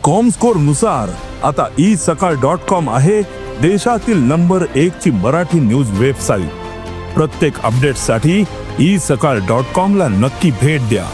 Comscore नुसार आता E सकाळ डॉट कॉम आहे देशातील नंबर 1 ची मराठी न्यूज वेबसाईट. प्रत्येक अपडेटसाठी ई सकाळ डॉट कॉम ला नक्की भेट द्या.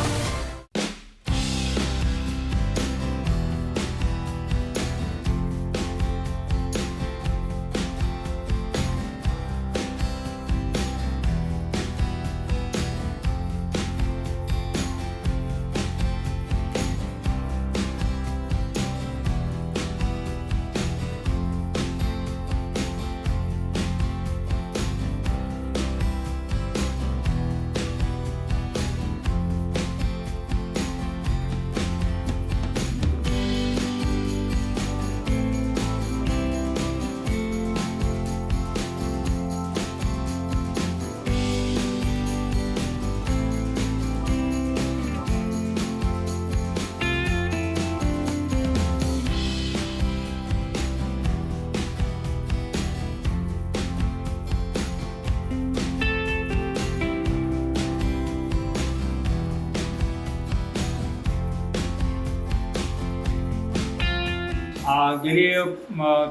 गेली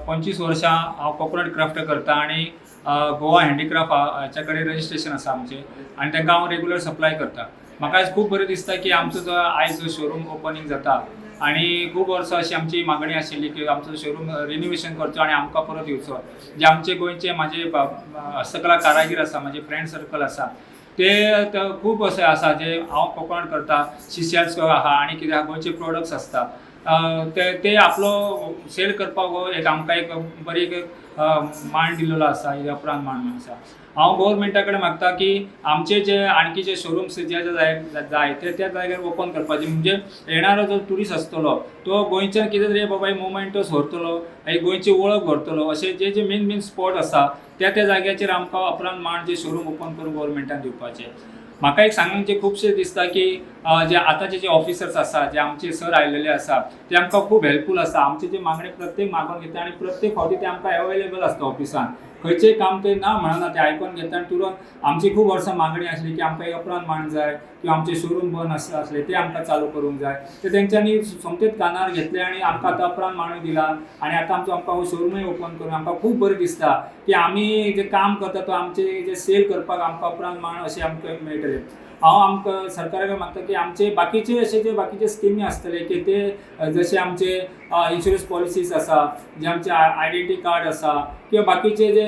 25 वर्षां हांव कोकोनट क्राफ्ट करता आनी गोवा हँडीक्राफ्ट हाच्या कडेन रजिस्ट्रेशन आसा आमचें आनी तांकां हांव रेगुलर सप्लाय करता. म्हाका आयज खूब बरें दिसता की आमचो जो आयज जो शोरूम ओपनींग जाता आनी खूब वर्सां अशी आमची मागणी आशिल्ली की आमचो शोरूम रिनोवेशन करचो आनी आमकां परत येवचो. जे आमचे गोंयचे म्हाजे हस्तकला कारागीर आसा, म्हाजे फ्रेंड सर्कल आसा, ते खूब अशे आसा जे हांव कोकोनट करता, शिशेल्स आहा आनी कितें आहा, गोंयचे प्रोडक्ट्स आसता, ते आपलो सेल करपाक हो एक आमकां एक बरी एक मान दिलेलो आसा, एक अपरान मान आसा. हांव गोवोरमेंटा कडेन मागता की आमचे जे आणखी जे शोरूम्स जे जाय ते त्या जाग्यार ओपन करपाचे, म्हणजे येणारो जो ट्युरिस्ट आसतलो तो गोंयच्यान कितें तरी बाबा एक मोमेंटोस व्हरतलो, एक गोंयची वळख व्हरतलो. अशे जे जे मेन मेन स्पॉट आसा त्या त्या जाग्याचेर आमकां अपरांत मान जे शोरूम ओपन करून गोवोरमेंटान दिवपाचे. म्हाका एक सांगूंक खुबशें दिसता की जे आतांचे जे ऑफिसर्स आसा, जे आमचे सर आयलेले आसा, ते आमकां खूब हेल्पफूल आसा. आमचे जे मागणे प्रत्येक मागून घेता आनी प्रत्येक फावटी ते आमकां अवेलेबल आसता ऑफिसान. खंयचेय काम ते ना म्हणना, ते आयकून घेता आनी तुरंत आमची खूब वर्सां मागणी आसली की आमकां एक अपरांत मान जाय किंवा आमचे शोरूम बंद आसले आसले ते आमकां चालू करूंक जाय, ते तेंच्यांनी सोमतेच कानार घेतले आनी आमकां आतां अपरांत माणूय दिला आनी आतां आमचो आमकां हो शोरूमूय ओपन करून आमकां खूब बरें दिसता की आमी जे काम करता तो आमचे जे सेल करपाक आमकां अपरांत मान अशें आमकां मेळटलें. हांव आमकां सरकारा कडेन मागता की आमचे बाकीचे अशे जे बाकीचे स्किमी आसतले की ते जशे आमचे इन्शुरन्स पॉलिसीज आसा, जे आमचे आयडेंटिटी कार्ड आसा किंवा बाकीचे जे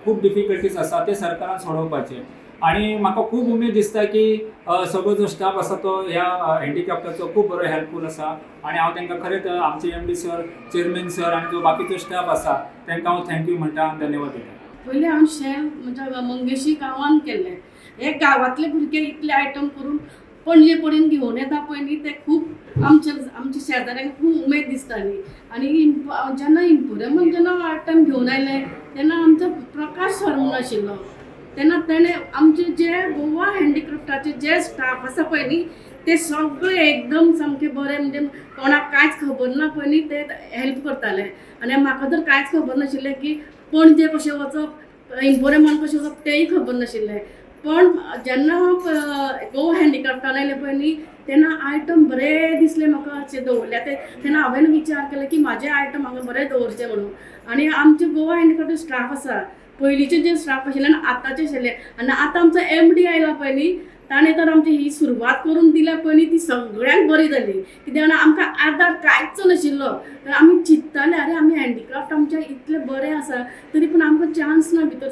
खूब डिफिकल्टीज आसा ते सरकारान सोडोवपाचे. आनी म्हाका खूब उमेद दिसता की सगळो जो स्टाफ आसा तो ह्या हँडिक्राफ्टाचो खूब बरो हेल्पफूल आसा आनी हांव तांकां खरेंच आमचे MD sir, chairman sir आनी जो बाकीचो स्टाफ आसा तांकां हांव thank you म्हणटा आनी धन्यवाद दिता. पयलीं हांवें शेल म्हणजे मंगेशी गांवांत केल्लें. हे गांवांतले भुरगे इतले आयटम करून पणजे पर्यंत घेवन येता पळय न्ही, ते खूब आमच्या आमच्या शेजाऱ्यांक खूब उमेद दिसताली. आनी जेन्ना इम्पोरियमान जेन्ना आयटम घेवन आयले तेन्ना आमचो प्रकाश सर म्हणून आशिल्लो, तेन्ना तेणें आमचे जे गोवा हँडीक्राफ्टाचे जे स्टाफ आसा पळय न्ही ते सगळे एकदम सामके बरे, म्हणजे कोणाक कांयच खबर ना पळय न्ही ते हेल्प करताले. आनी म्हाका तर कांयच खबर नाशिल्लें की पणजे कशें वचप, इम्पोरियमान कशें वचप तेंय खबर नाशिल्लें. पण जेन्ना हांव गोवा हँडीक्राफ्टान आयलें पळय न्ही तेन्ना आयटम बरे दिसले म्हाका अशे दवरल्या ते, तेन्ना हांवें विचार केलो की म्हाजे आयटम हांगा बरे दवरचे म्हणून. आनी आमचे गोवा हँडीक्राफ्ट स्टाफ आसा, पयलींचे जे स्टाफ आशिल्ले आनी आतांचे आशिल्ले, आनी आतां आमचो MD आयला पळय न्ही ताणें तर आमची ही सुरवात करून दिल्या पळय न्ही ती सगळ्यांक बरी जाली. कित्याक जाणा आमकां आदार कांयच नाशिल्लो, तर आमी चिंत्ताले अरे आमी हँडीक्राफ्ट आमचें इतलें बरें आसा तरी पूण आमकां चान्स ना भितर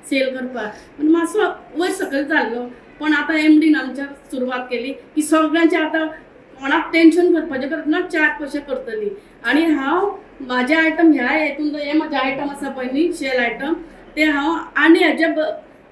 सेल करपाक, पूण मातसो वयर सकयल जाल्लो. पण आतां MDन आमच्या सुरवात केली की सगळ्यांचे आतां कोणाक टेंशन करपाचें गरज ना, 4 पयशे करतली. आनी हांव म्हाजे आयटम ह्या हेतून हे म्हाजे आयटम आसा पळय न्ही शेल आयटम ते हांव आनी हेजे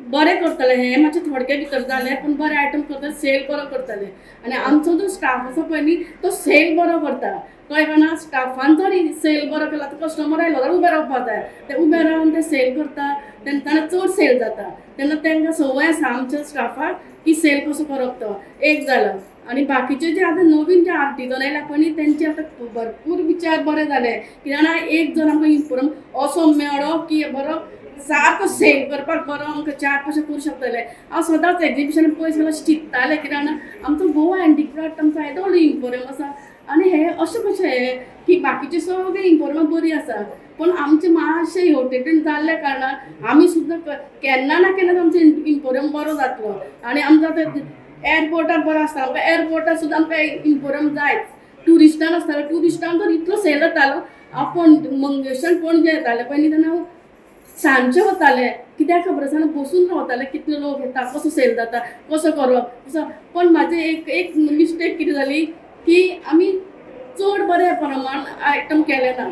बरें करतलें. हें मातशें थोडके भितर जालें पूण बरें आयटम करता, सेल बरो करतलें. आनी आमचो जो स्टाफ आसा पळय न्ही तो सेल बरो करता, कळ्ळें काय ना. स्टाफान जर सेल बरो केला तर कस्टमर आयलो जाल्यार उबें रावपा जाय, ते उबे रावन ते सेल करता तेन्ना चड सेल जाता. तेन्ना तांकां संवय आसा आमच्या स्टाफाक की सेल कसो करप तो एक जालो. आनी बाकीचे जे आतां नवीन जे आर्टिजन आयल्या पळय न्ही तेंचे आतां भरपूर विचार बरे जाले. कित्याक जाणा एक जर आमकां इम्पोरियम असो मेळ्ळो की बरो सारको सेल करपाक बरो आमकां 4 पयशे करूं शकतले. हांव सदांच एग्जिबिशन पयस गेल्यार चिंत्तालें कित्याक जाणा आमचो गोवा हँडीक्राफ्ट आमचो येदो व्हडलो इम्पोरियम आसा आनी हे अशें कशें हे की बाकीचे सगळे इम्पोरियमां बरी आसा, पूण आमचे मातशें हेवटेन जाल्ल्या कारणान आमी सुद्दां केन्ना ना केन्ना आमचो इम्पोरियम बरो जातलो. आनी आमकां आतां एअरपोर्टार बरो आसता, आमकां एअरपोर्टार सुद्दां आमकां इम्पोरियम जायच. ट्युरिस्टान आसतालो, ट्युरिस्टान तर इतलो सेल जातालो. हांव पण मंगेशान पणजे येतालें पयलीं तेन्ना हांव सांजचें वतालें, कित्याक खबर आसना बसून रावतालें, कितले लोक येता, कसो सेल जाता, कसो करप असो. पण म्हाजें एक एक मिस्टेक कितें जाली की आमी चड बऱ्या प्रमाण आयटम केले ना.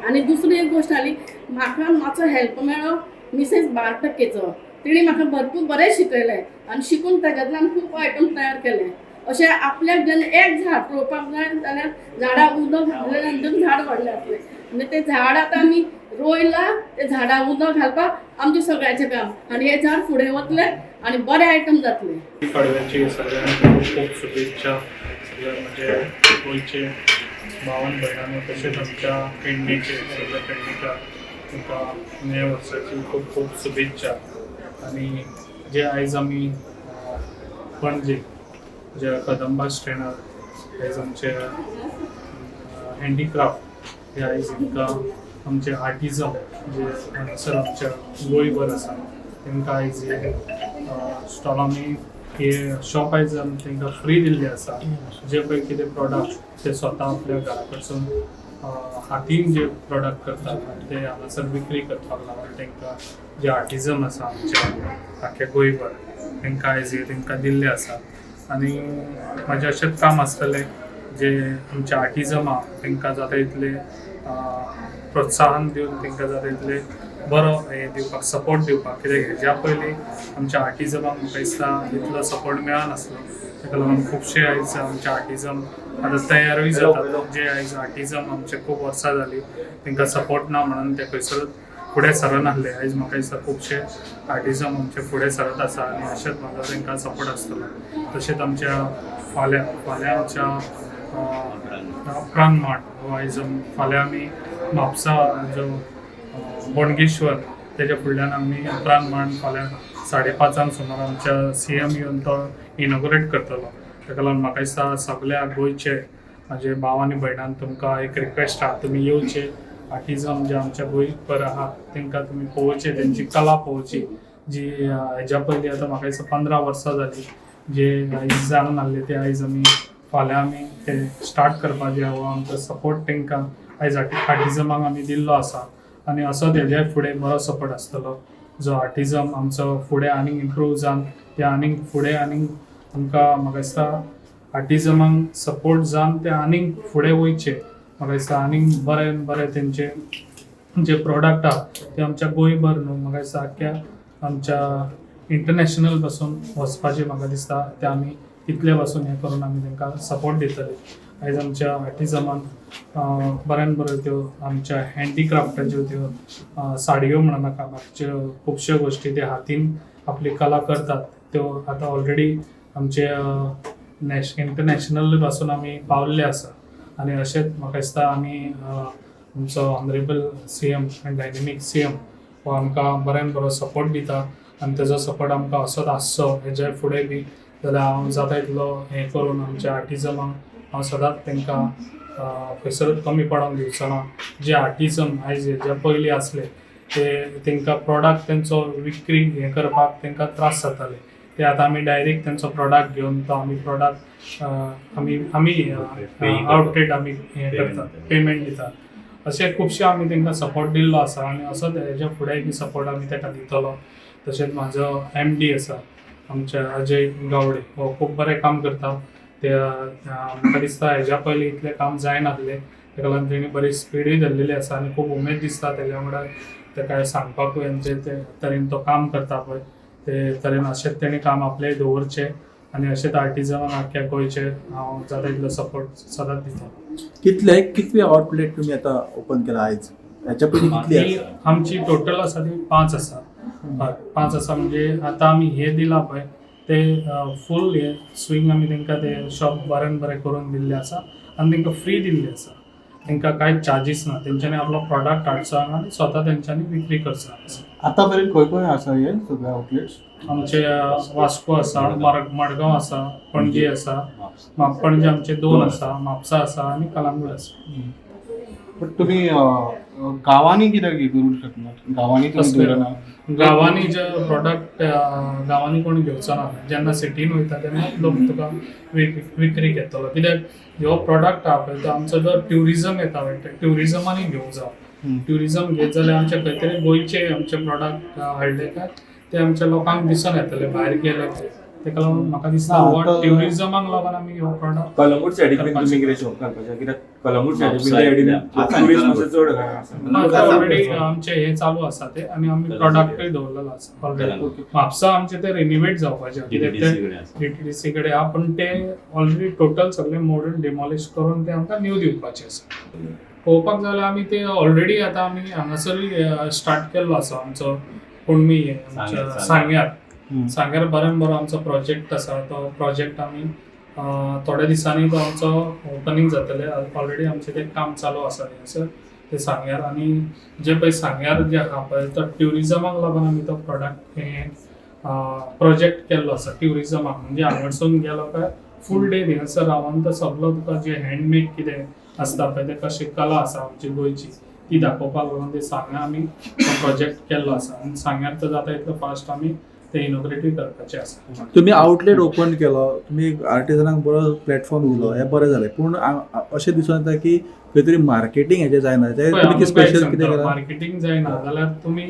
आनी दुसरी एक गोश्ट जाली, म्हाका मातसो हेल्प मेळ्ळो मिसेस बारटक्केचो. तेणी म्हाका भरपूर बरें शिकयलें आनी शिकून ताज्यांतल्यान खूब आयटम तयार केले. अशें आपल्याक जेन्ना एक झाड रोवपाक जाय जाल्यार झाडाक उदक घातलें नंतर झाड व्हडलें जातलें. म्हणजे तें झाड आतां आमी रोयलां, तें झाडाक उदक घालपाक आमचें सगळ्यांचें काम, आनी हें झाड फुडें वतलें आनी बरें आयटम जातलें. पाडव्याची सगळ्यांना खूप खूप शुभेच्छा. सगळ्या म्हणजे गोंयचे भावन भयणांनो, तशेंच आमच्या पेडणेचे सगळे पेडणेकार तुमकां नव्या वर्साची खूब खूब शुभेच्छा. आनी जे आयज आमी पणजे ज्या कदंबा स्टँडार आयज आमचे हँडीक्राफ्ट हे आयज तांकां आमचे आर्टिजम जे हांगासर आमच्या गोंयभर आसा तांकां आयज हे स्टॉल आमी हे शॉप आयज आमी तांकां फ्री दिल्ले आसा. जे पळय कितें प्रोडक्ट ते स्वता आपल्या घरा कडसून हातीन जे प्रोडक्ट करतात ते हांगासर विक्री करपाक लागून तांकां जे आर्टिजम आसा आमच्या आख्या गोंयभर तांकां आयज हे तांकां दिल्ले आसा. आनी म्हाजें अशेंच काम आसतलें जे आमचे आर्टिजम आहा तांकां जाता तितलें प्रोत्साहन दिवन तांकां जाता तितलें बरो हें दिवपाक, सपोर्ट दिवपाक. कित्याक हेज्या पयलीं आमच्या आर्टिजमाक म्हाका दिसता इतलो सपोर्ट मेळनासलो. ताका लागून खुबशे आयज आमचे आर्टिजम आतां तयारूय जातात. जे आयज आर्टिजम आमचे खूब वर्सां जालीं तांकां सपोर्ट ना म्हणून ते खंयसरूच फुडें सरनासले. आयज म्हाका दिसता खुबशे आर्टिजम आमचे फुडें सरत आसा आनी अशेंच म्हाका तांकां सपोर्ट आसतलो. तशेंच आमच्या फाल्यां फाल्यां आमच्या प्राण मांड हो आयज फाल्यां आमी म्हापसा जो बोणगेश्वर तेज्या फुडल्यान आमी प्राण मांड फाल्यां 5:30 सुमार आमच्या सीएम येवन तो इनॉग्रेट करतलो. ताका लागून म्हाका दिसता सगल्या गोंयचे म्हाजे भाव आनी भयणान तुमकां एक रिक्वेस्ट आहा, तुमी येवचे आर्टिजम जे आमच्या गोंयभर आहा तांकां तुमी पळोवचे, तेंची कला पळोवची जी हेज्या पयलीं आतां म्हाका दिसता 15 वर्सां जालीं जे आयज जावन नासले ते आयज आमी फाल्यां आमी ते स्टार्ट करपाचे. हो आमचो सपोर्ट तांकां आयज आर्टिजमाक आमी दिल्लो आसा आनी असोच हेज्या फुडें बरो सपोर्ट आसतलो. जो आर्टिजम आमचो फुडें आनीक इम्प्रूव जावन ते आनीक फुडें आनीक आमकां म्हाका दिसता आर्टिजमाक सपोर्ट जावन ते आनीक फुडें वयचे. म्हाका दिसता आनीक बरें बरें तेंचे जे प्रोडक्ट आहा ते आमच्या गोंयभर न्हू, म्हाका दिसता आख्ख्या आमच्या इंटरनॅशनल पासून वचपाचें म्हाका दिसता ते आमी तितले पासून हें करून आमी तांकां सपोर्ट दितले. आयज आमच्या आर्टिजमान बऱ्यान बऱ्यो त्यो आमच्या हँडीक्राफ्टाच्यो त्यो साडयो म्हणा नाका, बाकीच्यो खुबश्यो गोश्टी ते हातीन आपली कला करतात त्यो आतां ऑलरेडी आमचे इंटरनॅशनल पासून आमी पावल्ले आसा. आनी अशेंच म्हाका दिसता आमी आमचो honourable CM आनी डायनेमीक सीएम हो आमकां बऱ्यान बरो सपोर्ट दिता आनी तेजो सपोर्ट आमकां असोच आसचो हेज्या फुडें बी. जाल्यार हांव जाता तितलो हें करून आमच्या आर्टिजमाक हांव सदांच तांकां खंयसरूच कमी पडोंक दिवचो ना. जे आर्टिजम आयज हेज्या पयलीं आसले ते तांकां प्रोडक्ट तेंचो विक्री हें करपाक तांकां त्रास जाताले, ते आतां आमी डायरेक्ट तेंचो प्रोडक्ट घेवन तो आमी प्रोडक्ट आमी आमी आउटलेट आमी हें करतात, पेमेंट दितात. अशें खुबशे आमी तांकां सपोर्ट दिल्लो आसा आनी असोच हेज्या फुडें बी सपोर्ट आमी ताका दितलो. तशेंच म्हाजो एमडी आसा आमच्या अजय गावडे, हो खूब बरें काम करता. ते म्हाका दिसता हेज्या पयलीं इतलें काम जायनासलें, ताका लागून तेणी बरी स्पिडूय धरलेली आसा आनी खूब उमेद दिसता तेज्या वांगडा ताका सांगपाकूय जे ते तरेन तो काम करता पळय ते तरेन अशेंच तेणी काम आपलें दवरचें आनी अशेंच आर्टिजमान आख्ख्या गोंयचे हांव जाता तितलो सपोर्ट सदांच दितलो. कितले कितले आउटलेट तुम्ही आता ओपन केला आयज? ह्याच्या पयलीं कितली आसा? आमची टोटल आसा ती 5 आसा. हय, 5 आसा. म्हणजे आतां आमी हे दिला पळय ते फूल हे स्विंग आमी तांकां ते शॉप बऱ्यान बरें करून दिल्लें आसा आनी तांकां फ्री दिल्लें आसा. तांकां कांयच चार्जीस ना, तेंच्यांनी आपलो प्रोडक्ट हाडचो आनी स्वता तेंच्यांनी विक्री करचो. आतां मेरेन खंय खंय आसा हे सगळे आउटलेट्स? आमचे वास्को आसा, मडगांव आसा, पणजी आसा, पणजे आमचे दोन आसा, म्हापसा आसा आनी कलांगूट आसा. बट तुमी गांवांनी कित्याक हे करूंक शकना? गांवांनी तुमी कसलें? दवरना? गांवांनी जे प्रोडक्ट गांवांनी कोण घेवचो ना. जेन्ना सिटीन वयता तेन्ना लोक तुका विक्री घेतलो, कित्याक ह्यो प्रोडक्ट आहा पळय तो आमचो जो ट्युरिजम येता पळय ते ट्युरिजमानी घेवंक जावो. ट्युरिजम घेत जाल्यार आमचे खंय तरी गोंयचे आमचे प्रोडक्ट हाडले काय ते आमच्या लोकांक दिसून येतले भायर गेले काय. तेका लागून म्हाका दिसता ना, हो ट्युरिजमाक लागून आमी हो प्रोडक्ट कलंगूट सायडीक बीन करपाचें. तुमी कितें शॉप घालपाचें? कित्याक कलंगूट सायडीक बीन म्हापसा सायडीन आसा ट्युरिस्ट कलंगूट. मातशें चड आसा. ऑलरेडी आमचे हे चालू आसा ते आनी आमी प्रोडक्टूय दवरलेलो आसा ऑलरेडी. कलंगूट. म्हापसा आमचे ते रिनोवेट जावपाचे, कित्याक ते DTDC कडेन आसा. डीटीडीसी कडेन आहा, पण ते ऑलरेडी टोटल सगळे मोडून डिमॉलिश करून ते आमकां न्यू दिवपाचे आसा. पळोवपाक जाल्यार आमी ते ऑलरेडी आतां आमी हांगासरूय स्टार्ट केल्लो आसा आमचो कुणबी हे आमच्या सांग्यार. सांग्यार. सांग्यार बऱ्यान बरो आमचो प्रोजेक्ट आसा. तो प्रोजेक्ट आमी थोड्या दिसांनी तो आमचो ओपनींग जातलें. ऑलरेडी आमचें तें काम चालू आसा थंयसर ते सांग्यार. आनी जे पळय सांग्यार जे आहा पळय तो ट्युरिजमाक लागून आमी तो प्रोडक्ट हे प्रोजेक्ट केल्लो आसा ट्युरिजमाक. म्हणजे हांगासून गेलो काय फूल डे थिंगासर रावन तो सगलो तुका जे हँडमेड कितें आसता पळय ते कशी कला आसा आमची गोंयची ती दाखोवपाक लागून ते सांग्यार आमी तो प्रोजेक्ट केल्लो आसा. आनी सांग्यार तो जाता इतलो फास्ट आमी ते इनोग्रेटूय करपाचे आसा. तुम्ही आउटलेट ओपन केलो, तुम्ही आर्टिजनाक बरो प्लॅटफॉर्म दिलो, हें बरें जालें. पूण अशें दिसून येता की खंय तरी मार्केटींग हेजें जायना. तें पळय, तुमी कितें आमकां एक स्पेशल कितें सांगता, केलां? मार्केटींग जायना जाल्यार तुमी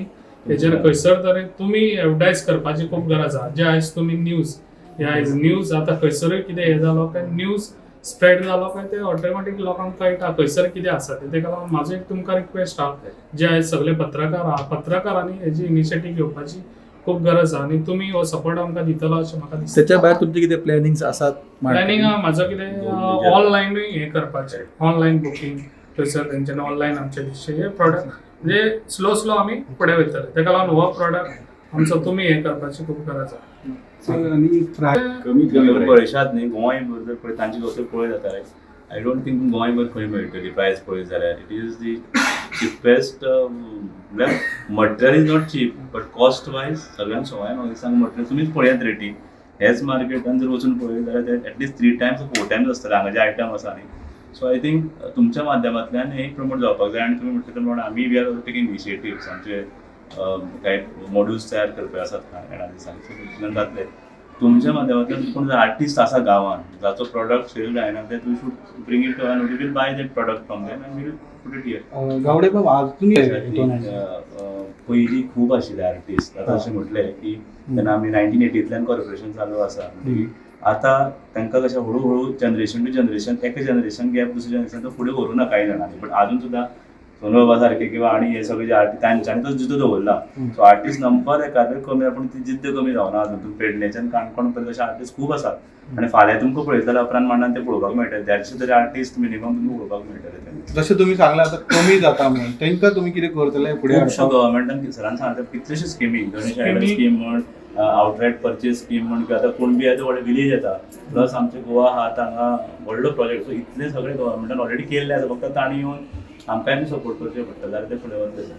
हेजेर खंयसर तरी तुमी एडवर्टायज करपाची खूब गरज आहा. जे आयज तुमी न्यूज हे आयज न्यूज आतां खंयसरूय कितें हें जालो काय न्यूज स्प्रेड जालो काय ते ऑटोमॅटीक लोकांक कळटा खंयसर कितें आसा तें. तेका लागून म्हाजो एक तुमकां रिक्वेस्ट आहा, जे आयज सगळे पत्रकार आहा, पत्रकारांनी हेजी इनिशिएटीव घेवपाची खूब गरज आहा आनी तुमी हो सपोर्ट आमकां दितलो अशें म्हाका दिसता. त्याच्या भायर तुमचे कितें प्लॅनिंग्स आसात? प्लॅनिंग आहा म्हाजो कितें ऑनलायनूय हें करपाचें, ऑनलायन बुकींग थंयसर तेंच्यानी ऑनलायन आमचे दिसचे हे प्रोडक्ट. म्हणजे स्लो स्लो आमी फुडें वयतले. तेका लागून हो प्रोडक्ट आमचो तुमी हें करपाची खूब गरज आहा. आनी फ्राय कमीत कमी पळयशात न्ही गोंयभर जर पळय तांची वस्तू पळयत जाता, I don't think गोंयभर खंय मेळटली प्रायस पळयत जाल्यार. It is the cheapest. म्हळ्यार material is not cheap, but cost wise सगळ्यांत सवाय. म्हाका दिसता मटेरियल तुमीच पळयात रेटी हेच मार्केटान जर वचून पळयत जाल्यार ते at least three times four times आसतले हांगा जे आयटम आसा न्ही. सो I think तुमच्या माध्यमांतल्यान हें प्रमोट जावपाक जाय. आनी तुमी म्हणटा ते प्रमाणे आमी we are also taking initiatives. आमचे कांय मॉड्युल्स तयार करपी आसात येणाऱ्या दिसांनी, सो तितूंतल्यान जातले. तुमच्या माध्यमांतल्यान कोण जर आर्टिस्ट आसा गांवांत जाचो प्रोडक्ट सेल जायना ते you should bring it to and we will buy that product from them and we will put it here. Gawade बाब, अजून पयलीं खूब आशिल्ले आर्टिस्ट. आतां अशें म्हटलें की तेन्ना आमी 1980तल्यान कॉर्पोरेशन चालू आसा. म्हणटकीर आतां तांकां कशें हळू हळू जनरेशन टू जनरेशन, एका जनरेशन गॅप दुसऱ्या जनरेशन तो फुडें व्हरूं ना कांय जाणांनी. बट आजून सुद्दां सोनू बाबा सारखे किंवा आनी हे सगळे जे आर्टिस्ट तांच्यांनी तो जिद्द दवरला. सो आर्टिस्ट नंबर एकादे कमी, पूण ती जिद्द कमी जावना अजून. तूं पेडणेच्यान काणकोण पर्यंत अशे आर्टिस्ट खूब आसात आनी फाल्यां तुमकां पळयतले जाल्यार उपरांत मांडान ते पळोवपाक मेळटले. देडशे तरी आर्टिस्ट मिनिमम तुमकां पळोवपाक मेळटले ते. जशें तुमी सांगलें आतां कमी जाता म्हणून, तांकां तुमी कितें करतले फुडें खुबशो हाडपाक? गव्हर्मेंटान सरान सांगता कितलेश्यो स्किमी, गणेश आयडल स्कीम म्हण, आउटरायट परचेस स्कीम म्हण, किंवा आतां कुणबी आतां व्हडले विलेज येता, प्लस आमचे गोवा आहा हांगा व्हडलो प्रोजेक्ट. सो इतले सगळे गव्हर्मेंटान ऑलरेडी केल्ले आसा, फक्त तांणी येवन आमकांय बी सपोर्ट करचे पडटा जाल्यार ते फुडें वतले सर.